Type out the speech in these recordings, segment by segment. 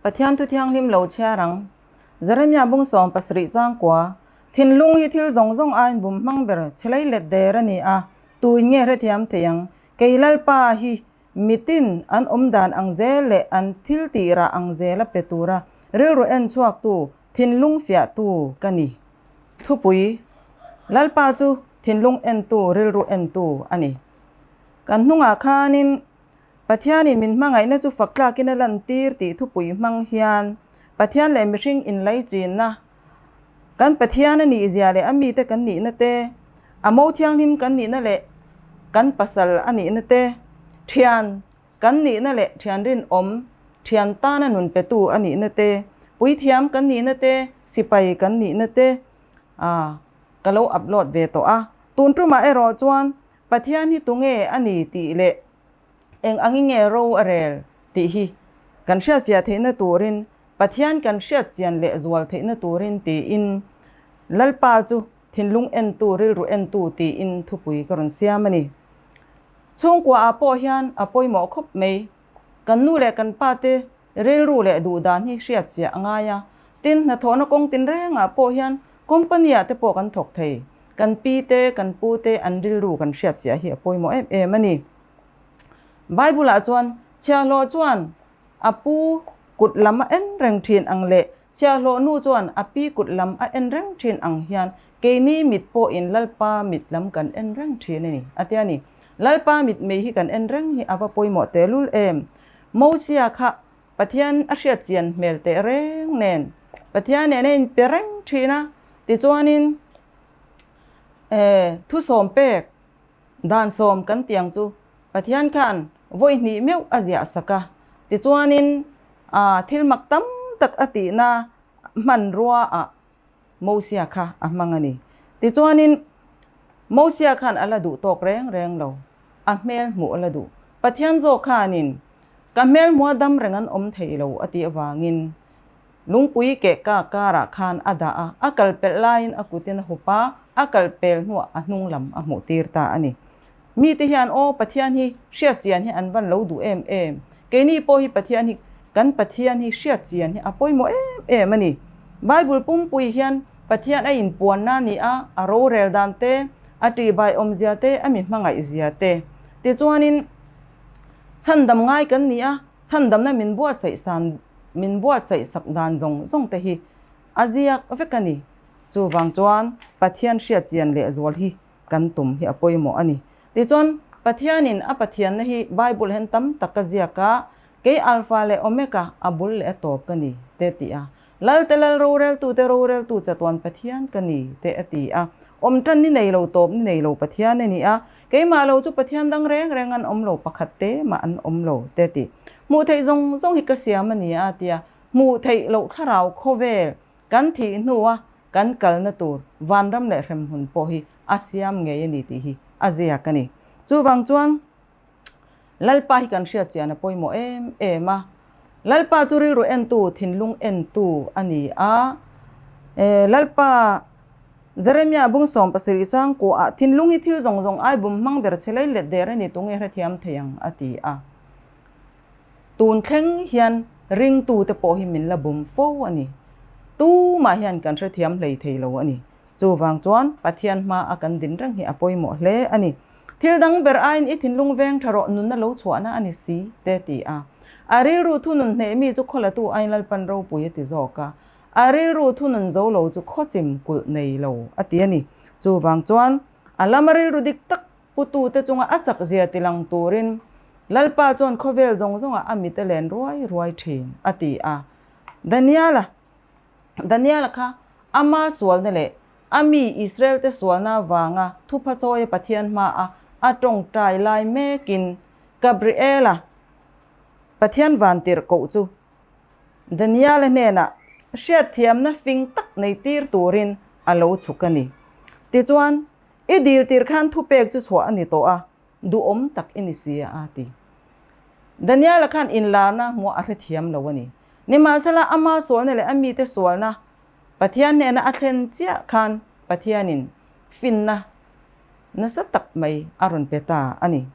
Pathian thu thianghlim lo chhiar ang. Jeremia bung 70 changkua, Thinlung hi thil zawng zawng aiin bum hmang ber che lei let der a ni a, tuin nge hrethiam thei ang? Kei Lalpa hi mitin an awm dan ang zel leh an thil tih rah ang zela pe tura rilru en chhuaktu, thinlung fiahtu ka ni. Thupui, Lalpa chu thinlung entu, rilru entu a ni. Kan hnungah khanin Pathianin min hmangaihna chu fak tlakin a lantir tih thupui hmang hian Pathian leh mihring inlaichinna, kan Pathian a nihzia leh a mite kan nihna te, a mo thianghlim kan nihna leh kan pasal a nihna te, thian kan nihna leh thian rinawm, thian tana nun petu a nihna te, puithiam kan nihna te, sipai kan nihna te ka lo upload ve tawh a. Tun tumah erawh chuan Pathian hi tunge a ni tih leh eng angin nge ro a rel tih hi kan hriatfiah theihna turin, Pathian kan hriatchian leh zual theihna turin tiin Lalpa chu thinlung entu, rilru entu tiin thupui ka rawn siam a ni. Chhungkuaah pawh hian a pawimawh khawp mai. Kan nu leh kan pa te rilru leh duhdan hi hriatfiah a ngai a, tin hnathawhna kawng tinrengah pawh hian company-ah te pawh kan thawk thei. Kan pi te, kan pu te an rilru kan hriatfiah hi a pawimawh em em a ni. Bible-ah chuan chhiahhlawh chuan a pu kut lam a en reng thin ang leh chhiahhlawh nu chuan a pi kut lam a en reng thin ang hian keini mit pawhin Lalpa mit lam kan en reng thin a ni, a ti a ni. Lalpa mit mei hi kan en reng hi a va pawimawh tehlul em. Mosia kha Pathian a hriat chian hmel teh reng nen Pathian nen a inpe reng thin a, tichuanin thusawm pek dan sawm kan tiang chu Pathian khan vawi hnih meuh a ziah sak a, tichuanin thil mak tam tak a tihna hmanrua ah Mosia kha a hmang a ni. Tichuanin Mosia khan a la duh tawk reng reng lo, a hmel hmuh a la duh. Pathian zawk khanin ka hmel hmuha dam reng an awm thei lo a tih avangin lungpui keh ka karah khan a dah a, a kal pelh laiin a kutin a hup a, a kal pel hnuah a hnung lam a hmuh tir ta a ni. Mite hian aw Pathian hi hriat chian hi an van lo duh em em. Keini pawh hi Pathian hi kan Pathian hi hriat chian hi a pawimawh em em a ni. Bible pumpui hian Pathian a inpuanna a ni a, a rorel dan te, a tihbai awmzia te, a mi hmangaih zia te. Tichuanin chhandam ngai kan ni a, chhandamna min buatsaih san min buatsaih sak dan zawng zawng te hi a ziak vek a ni. Chuvang chuan Pathian hriat chian lehzual hi kan tum hi a pawimawh a ni. Tichuan, Pathianin a Pathianna hi Bible hian tam tak a ziak a, Kei Alpha leh Omega, a bul leh a tawp ka ni, te ti a. Lalte Lal roreltute roreltu chatuan Pathian ka ni, te a ti a. Awm tan ni nei lo tawp ni nei lo Pathian a ni a, keimah lo chu Pathian dang reng reng an awm lo, pakhat te mah an awm lo, te a ti. Hmuh theih zawng zawng hi ka siam a ni a, a ti a. Hmuh theih loh thlarau khawvel kan thih hnua Kan kalna tur vanram leh hremhmun pawh hi a siam ngei a ni tih hi a ziak a ni. Chuvang chuan Lalpa hi kan hriat chian a pawimawh em em a. Lalpa chu rilru entu, thinlung entu a ni a. Lalpa Jeremia bung 70 chang kuahah thinlung hi thil zawng zawng ai bum hmang ber che lei let der a ni tunge hrethiam thei ang a ti a. Tun thleng hian ringtute pawh hi min la bum fo a ni. Tumah hian kan hrethiam hlei thei lo a ni. Chuvang chuan Pathian hma a kan din reng hi a pawimawh hle a ni. Thil dang ber aiin i thinlung veng tha rawh nunna lo chhuahna a ni si te ti a. A rilru thunun hneh mi chu khawlatu aiin Lalpan ropui a ti zawk a. A rilru thunun zo lo chu khawchim kulh nei lo a ti a ni. Chuvang chuan a lama rilru dik tak Putute chunga a chak zia tilang turin Lalpa chuan khawvel zawng zawngah a mit a len ruai ruai thin, a ti a. Daniela, Daniela kha ama sualna leh a mi Israelte sualna avanga thupha chawia Pathian hmaa a tawngtai lai mekin Gabriela, Pathian vantirh koh chu Daniela hnenah hriatthiamna fing tak nei tir turin a lo chhuk a ni. Tichuan, I dil tir khan thupek chu chhuah a ni tawh a, duhawm tak i ni si a, a ti. Daniela khan inlarna hmuah a hrethiam lo a ni. Nimahsela, ama sualna leh a mite sualna Pathian hnena a thlen chiah khan Pathianin finna nasa tak mai a rawn pe ta a ni.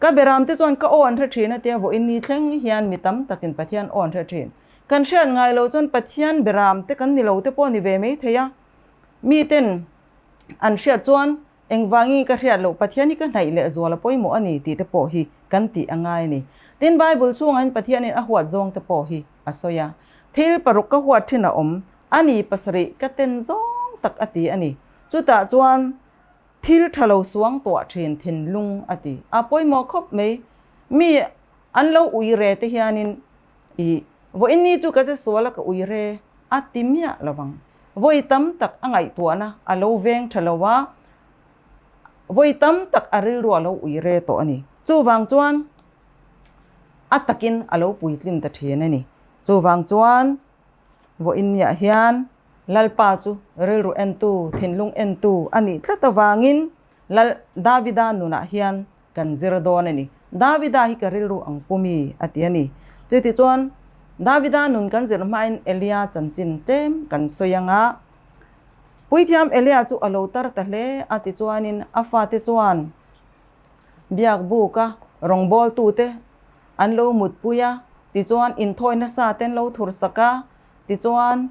Ka beram te chuan ka aw an hre thin a tia vawiin ni thleng hian mi tam takin Pathian aw an hre thin. Kan hriat ngai lo chuan Pathian beram te kan ni lo te pawh ni ve mai thei a. Mi ten an hriat chuan engvangin ka hriat loh Pathian hi ka hnaih leh zual a pawimawh a ni tih te pawh hi kan tih a ngai a ni. Tin Bible chhungah hian Pathianin a huat zawng te pawh hi a sawi a. Thil paruk ka huat thin a awm a ni pasarih ka ten zawng tak a ti a ni. Chutah chuan Thil tha lo suang tuah thin thinlung a ti. A pawimawh khawp mai. Mi an lo ui re te hianin i vawiin ni chu ka che sual a ka ui re a ti miah lo vang. Vawi tam tak a ngaihtuahna a lo veng tha lo a, vawi tam tak a rilru a lo ui re tawh a ni. Chuvang chuan a takin a lo puitlin ta thin a ni. Chuvang chuan Vawiin niah hian Lalpa chu rilru entu, thinlung entu a nih tlat avangin Lal Davida nunah hian kan zir dawn a ni. Davida hi ka rilru ang pu mi a ti a ni. Chutichuan Davida nun kan zir hmain Elia chanchin tlem kan sawi ang a. Puithiam Elia chu a lo tar ta hle a tichuanin a fate chuan Biakbuka rawngbawltute an lo mutpui a, tichuan inthawi nasa te an lo thur sak a, tichuan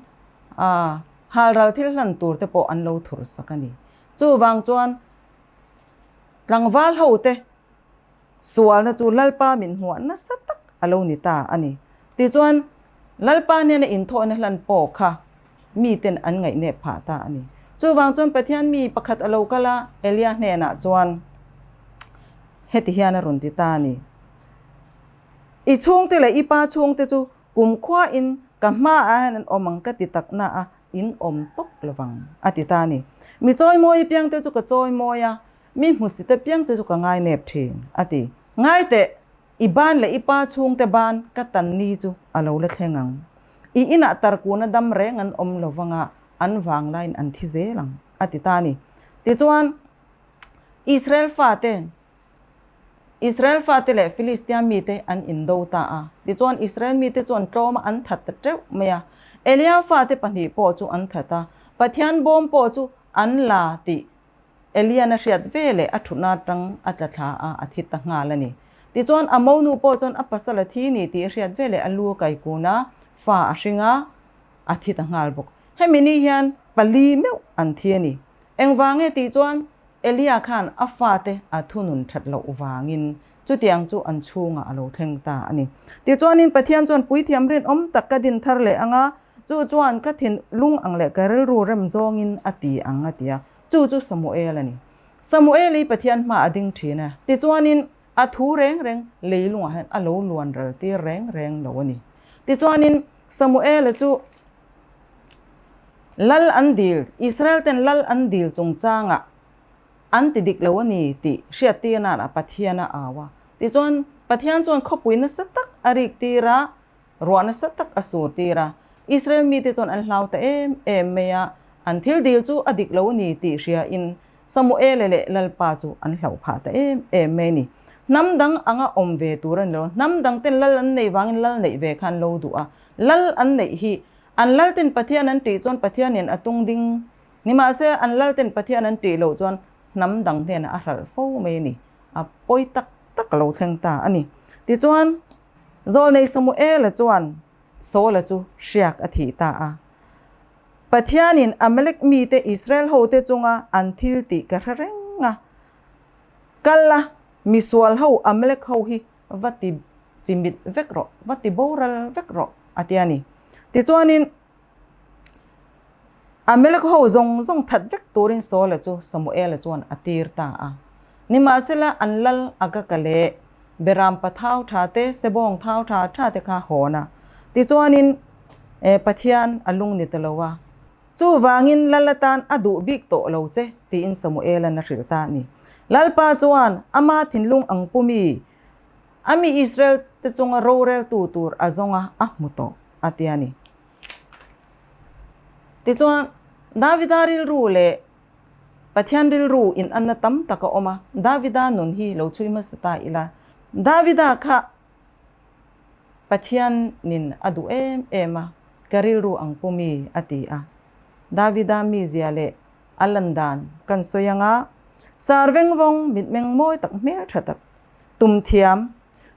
aah halral thil hlan tur te pawh an lo thur sak a ni. Chuvang chuan tlangval ho te sualna chu Lalpa min hmuah nasa tak a lo ni ta a ni. Tichuan Lalpa hnena inthawina hlan pawh kha miten an ngaihnep phah ta a ni. Chuvang chuan Pathian mi pakhat a lo kal a, Elia hnenah chuan heti hian a rawn ti ta a ni, I chhungte leh i pa chhungte chu kumkhuain ka hmaah hian an awm ang ka ti tak na a, in awm tawp lovang, a ti ta a ni. Mi chawimawi piangte chu ka chawimawi a, mi hmusite piangte chu ka ngainep thin, a ti. Ngaiteh, I ban leh i pa chhungte ban ka tan ni chu a lo la thleng ang. I inah tarkuna dam reng an awm lo vanga an vanglaiin an thi zel ang, a ti ta a ni. Tichuan, Israel fate, Israel fate leh Filistia mite an indo ta a. Tichuan, Israel mite chuan tlawma an that ta teuh mai a. Elia fate pahnih pawh chu an that a, Pathian bawm pawh chu an la tih Elian a hriat ve leh a thutna atang a tla thla a, a thi ta nghal a ni. Tichuan a monu pawh chuan a pasal a thi ni tih a hriat ve leh a lu a kai kun a, fa a hring a, a thi ta nghal bawk. Hemi ni hian pali meuh an thi a ni. Engvang nge tih chuan Elia khan a fate a thunun that loh vangin chutiang chu an chhungah a lo thleng ta a ni. Tichuanin Pathian chuan puithiam rinawm tak ka din thar leh ang a, Chu chuan ka thinlung ang leh ka rilru rem zawngin a ti ang a ti a, chu chu Samuel a ni. Samuel hi Pathian hma a ding thin a, tichuanin a thu reng reng leilungah hian a lo luan ral tir reng reng lo a ni. Tichuanin Samuel-a chu Lal an dil, Israel ten Lal an dil chungchangah an ti dik lo a ni tih hriattir nan a Pathian a au a. Tichuan Pathian chuan khawpui nasa tak a rik tir a, Ruah nasa tak a sur tir a, Israel mite chuan an hlau ta em em mai a, an thil dil chu a dik lo a ni tih hriain Samuele leh Lalpa chu an hlauh phah ta em em mai a ni. Hnam dang anga awm ve tur a ni lo, hnam dang ten lal an neih vangin lal neih ve kha an lo duh a, lal an neih hi an lal ten Pathian an tih chuan Pathianin a tung ding ni mahse an lal ten Pathian an tih loh chuan hnam dang hnenah a hralh fo mai a ni, a pawi tak tak a lo thleng ta a ni. Tichuan. Zawlnei Samuela chuan Saula chu hriak a thih ta a. Pathianin Amalek mite Israel hote chunga an thil tih ka hre reng a. Kal la, misual ho Amalek ho hi va ti chimit vek rawh, va ti boral vek rawh, a ti a ni. Tichuanin Amalek ho zawng zawng that vek turin Saula chu Samuela chuan a tir ta a. Nimahsela an lal Agaka leh Berampa thau tha te, Sebawng thau tha tha te kha hawn a. Tichuanin Pathian a lung ni ta lo a. Chuvangin lal atan a duh bik tawh lo che tiin Samuela'n a hrilh ta a ni. Lalpa chuan ama thinlung ang pu mi, a mi Israel te chunga roreltu tur a zawnga a hmu tawh a ti a ni. Tichuan, Davida rilru leh Pathian rilru inanna tam tak a awm a, Davida nun hi lo chhui hmasa ta ila. Davida kha Pathianin a duh em em a, ka rilru ang pu mi a ti a. Davida mizia leh a lan dan kan sawi ang a, sar veng vawng mitmeng mawi tak hmeltha tak. Tum thiam,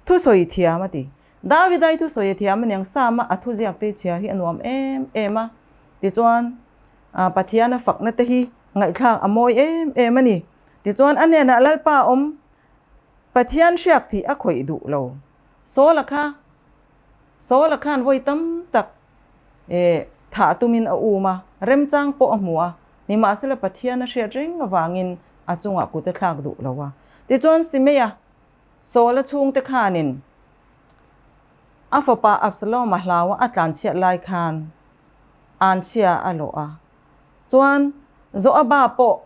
thusawi thiam a ti. Davida hi thusawi a thiam aniang Sama a thuziak te chhiar hi a nuam em em a. Tichuan, Pathian a fakna te hi ngaihthlak a mawi em em a ni. Tichuan, a hnenah Lalpa awm, Pathian hriak thih a khawih duh lo. Saula kha, Saula khan vawi tam tak thah tumin a um a, remchang pawh a hmu a, nimahsela Pathian a hriat reng avangin a chungah kut a thlak duh lo a. Tichuan Simeia, Saula chhungte khanin a fapa Absalom-a hlaua a tlanchhiat lai khan anchhia a lawh a. Chuan Joaba pawh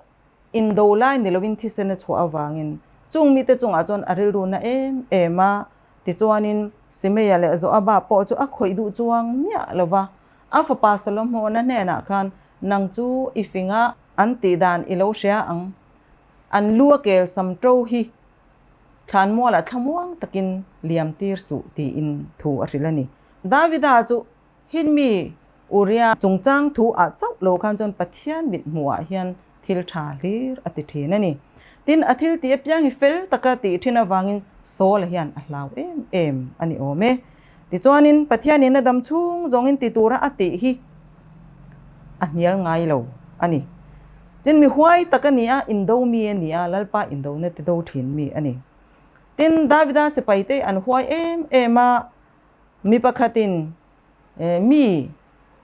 Indo lai ni loin thisen a chhuah avangin chung mite chungah chuan a rilru na em em a. Tichuanin Simeia leh Joaba pawh chu a khawih duh chuang miah lo va. A fapa Solomona hnenah khan, Nang chu i fing a, an tih dan i lo hria ang. An lu a kel sam ṭo hi thlanmualah thlamuang takin liam tir suh tiin thu a hrilh a ni. Davida chu Hin mi Uria chungchang thu ah chauh lo khan chuan Pathian mit hmuh ah hian thil tha hlir a ti thin a ni. Tin, a thil tih apiang hi fel taka tih thin avangin Saul-a hian a hlau em em a ni awm e. Tichuanin Pathianin a dam chhung zawngin ti tura a tih hi a hnial ngai lo a ni. Tin, mi huai tak a ni a, indo mi a ni a, Lalpa indona ti do thin mi a ni. Tin, Davida sipaite an huai em em a, Mi pakhatin mi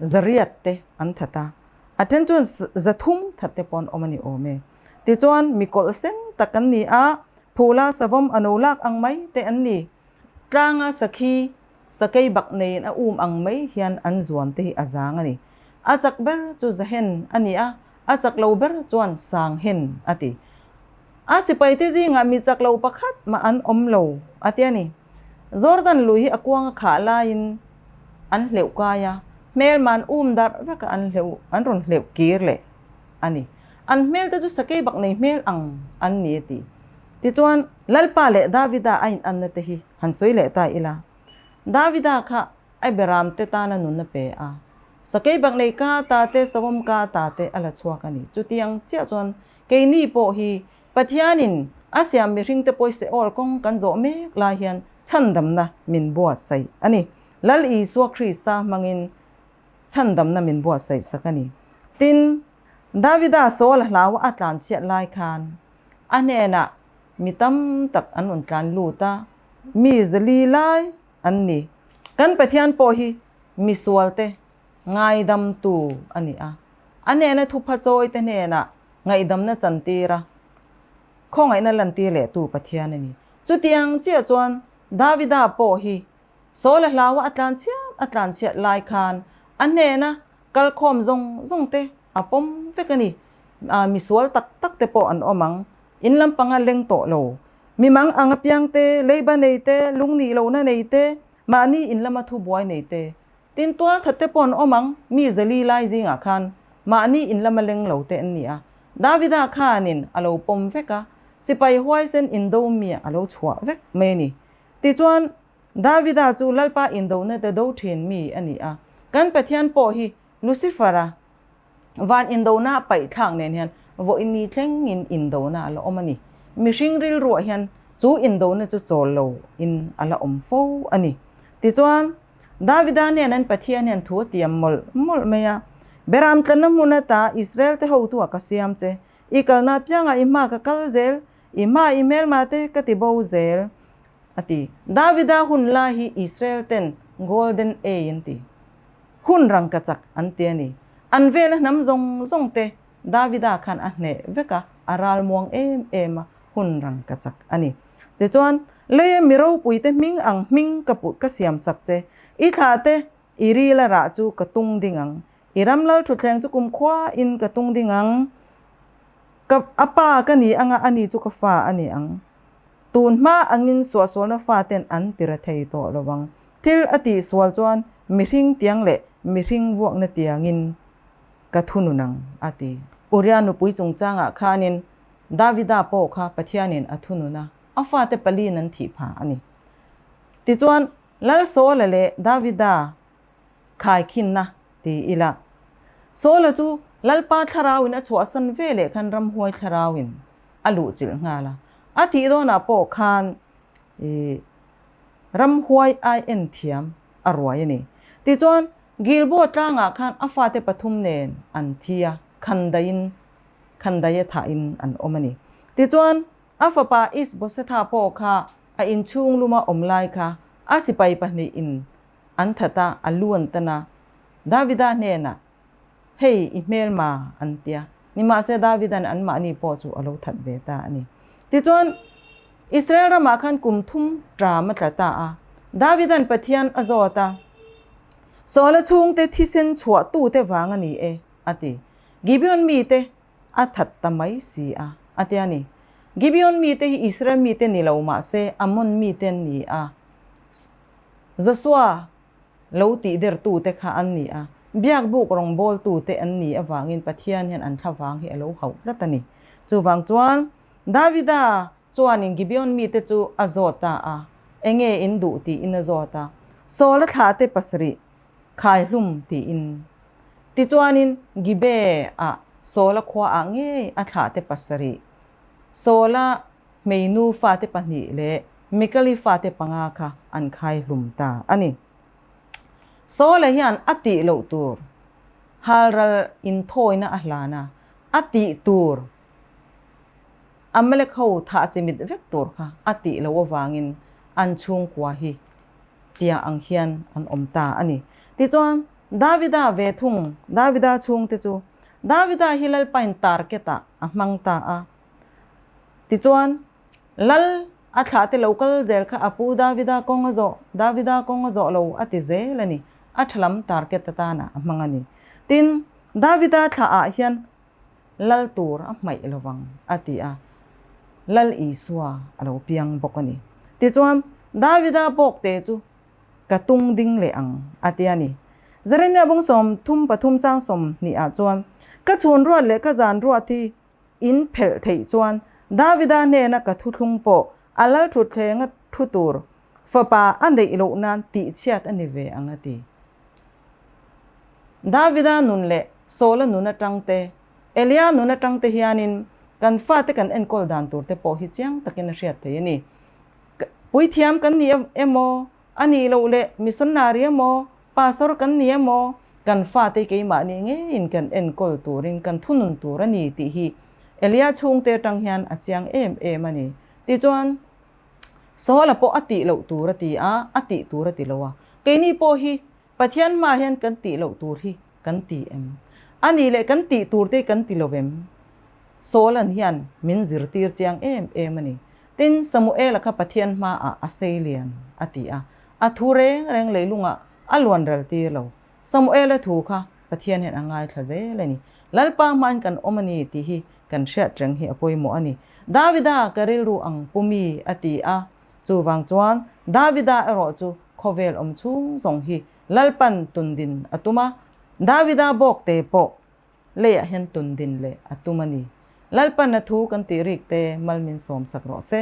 zariat te an that a, a then chuan zathum that te pawh an awm a ni awm e. Tichuan mi kawlh sen tak an ni a, phula savawm a no lak ang mai te an ni. Tlanga sakhi sakei bak neiin a um ang mai hian an zuan te hi a zang a ni. A chak ber chu zahen a ni a, a chak lo ber chuan sanghen a ti. A sipaite zingah mi chak lo pakhat mah an awm lo a ti a ni. Jordan lui hi a kuang a khah laiin an hleuh kai a, hmelma an um darh vek a an hleuh an rawn hleuh kir leh a ni. An hmel te chu sakei bak nei hmel ang an ni a ti. Tichuan, Lalpa leh Davida a inanna te hi han sawi leh ta ila. Davida kha a beram te tana nun a pe a, sakei bak nei ka ta te, savawm ka ta te a la chhuak a ni. Chutiang chiah chuan keini pawh hi Pathianin a siam mihringte pawisa awl kawng kan zawh mek lai hian chhandamna min buatsaih a ni. Lal Isua Krista hmangin chhandamna min buatsaih sak a ni. Tin, Davida Saul a hlau a tlanchhiat lai khan a hnenah mi tam tak an rawn tlan lut a, mi zali lai an ni. Kan Pathian pawh hi misualte ngaidamtu a ni a, a hnena thupha chawite hnenah ngaihdamna chantir a, khawngaihna lantir lehtu Pathian a ni. Chutiang chiah chuan Davida pawh hi Saul a hlaua a tlanchhiat a tlanchhiat lai khan a hnena kalkhawm zawng zawng te a pawm vek a ni. Misual tak tak te pawh an awm ang, in lampanga leng tawh lo. Mi mang ang apiang te, leiba nei te, lungnih lohna nei te, mahni in lama thubuai nei te, Tin, tual that te pawh an awm ang, mi zali lai zingah khan mahni in lama leng lo te an ni a. Davida khanin a lo pawm vek a, sipai huaisen indo mi a lo chhuah vek mai a ni. Tichuan, Davida chu Lalpa indona te do thin mi a ni a. Kan Pathian pawh hi Lucifer-a Van indona a paih thlak nen hian vawiin ni thlengin indona a la awm a ni. Mihring rilruah hian chu indona chu chawl lo in a la awm fo a ni. Tichuan, Davida nen an Pathian hian thu a tiam mawlh mawlh mai a, Beram tlanna hmun ata Israel te hotu ah ka siam che, i kalna apiangah i hma ka kal zel, i hma i hmelma te ka ti bo zel, a ti. Davida hun lai hi Israel ten Golden Age an ti. Hun rangka chak an ti a ni. An vela hnam zawng zawng te Davida khan a hneh vek a, a ral muang em em a, hun rangka chak a ni. Tichuan, Leia mi ropuite hming ang hming ka put ka siam sak che, i thlah te, i ril a rah chu ka tung ding ang, i ram lal thutthleng chu kumkhua in ka tung ding ang, ka a pa ka ni anga a ni chu ka fa a ni ang. Tun hma angin suahsualna faten an ti ra thei tawh lo ang. Thil a tihsual chuan mihring tiang leh mihring vuakna tiangin ka thunun ang, a ti. Uria nupui chungchangah khanin Davida pawh kha Pathianin a thunun a, a fate paliin an thih phah a ni. Tichuan, Lal Saula leh Davida khaikhinna ti ila, Saula chu Lalpa thlarauin a chhuahsan veleh khan ramhuai thlarauin a luhchilh nghal a. A thih dawnah pawh khan. Ih ramhuai ai en thiam a ruai a ni. Tichuan, Gilboa tlangah khan a fate pathum nen an thi a, khandaiin khandaia thahin an awm a ni. Tichuan, a fapa Isbosetha pawh kha a inchhung luma awm lai kha a sipai pahnihin an that a, a lu an tan a. Davida hnenah, Hei, i hmelma, an ti a. Nimahse, Davida'n anmahni pawh chu a lo that ve ta a ni. Tichuan, Israel ramah khan kum thum ṭam a tla ta a. Davida'n Pathian a zawt a, Saula chhungte thisen chhuahtute vang a ni e, a ti. Gibeon mite a that ta mai si a, a ti a ni. Gibeon mite hi Israel mite ni lo mah se Ammon mite an ni a. Joshua lo tihdertute kha an ni a, biakbuk rawngbawltute an ni avangin Pathian hian an thlavang hi a lo hauh tlat a ni. Chuvang chuan Davida chuanin Gibeon mite chu a zawt ta a, Enge in duh tiin a zawt a, Saula thlahte pasarih khaihlum tiin. Tichuanin Gibeah Saula khuaah ngei a thlahte pasarih, Saula hmeinu fate pahnih leh Mikali fate panga kha an khaihlum ta a ni. Saula hian a tih loh tur halral inthawina a hlan a, a tih tur Amalek ho thah chimit vek tur kha a tih loh avangin an chhungkua hi tiang ang hian an awm ta a ni. Tichuan, Davida ve thung, Davida chhungte chu Davida hi Lalpain target-ah a hmang ta a. Tichuan, Lal a thlahte lo kal zel kha a pu Davida kawng a zawh, Davida kawng a zawh lo a ti zel a ni. A tha lam target atana a hmang a ni. Tin, Davida thlahah hian Lal tur a hmaih lovang a ti a, Lal Isua a lo piang bawk a ni. Tichuan, Davida bawkte chu ka tung ding leh ang a ti a ni. Jeremia bung 33 chang 20 ah chuan, Ka chhun ruat leh ka zan ruat hi in phelh theih chuan Davida hnena ka thuthlung pawh a lal thutthleng a thu tur fapa a neih loh nan tihchhiat a ni ve ang a ti. Davida nun leh Saula nun atang te, Elia nun atang te hianin kan fate kan enkawl dan tur te pawh hi chiang takin a hriat thei a ni. Puithiam kan ni emaw, a nih loh leh missionary emaw, pastor kan ni emaw, kan fate keimahni ngeiin kan enkawl turin kan thunun tur a ni tih hi Elia chhungte atang hian a chiang em em a ni. Tichuan, Saula pawh a tih loh tur a ti a, a tih tur a ti lo a. Keini pawh hi Pathian hmaah hian kan tih loh tur hi kan ti em? A nih leh kan tih tur te hi kan ti lo em? Saula'n hian min zirtir chiang em em a ni. Tin, Samuela kha Pathian hmaah a sei lian a ti a, a thu reng reng leilungah a luan ral tir lo. Samuela thu kha Pathian hian a ngaithla zel a ni. Lalpa hmain kan awm a ni tih hi kan hriat reng hi a pawimawh a ni. Davida ka rilru ang pu mi a ti a, chuvang chuan Davida erawh chu khawvel awm chhung zawng hi Lalpan tundin a tum a, Davida bawkte pawh leiah hian tundin leh a tum a ni. Lalpan a thu kan tih rik te mal min sawmsak rawh se.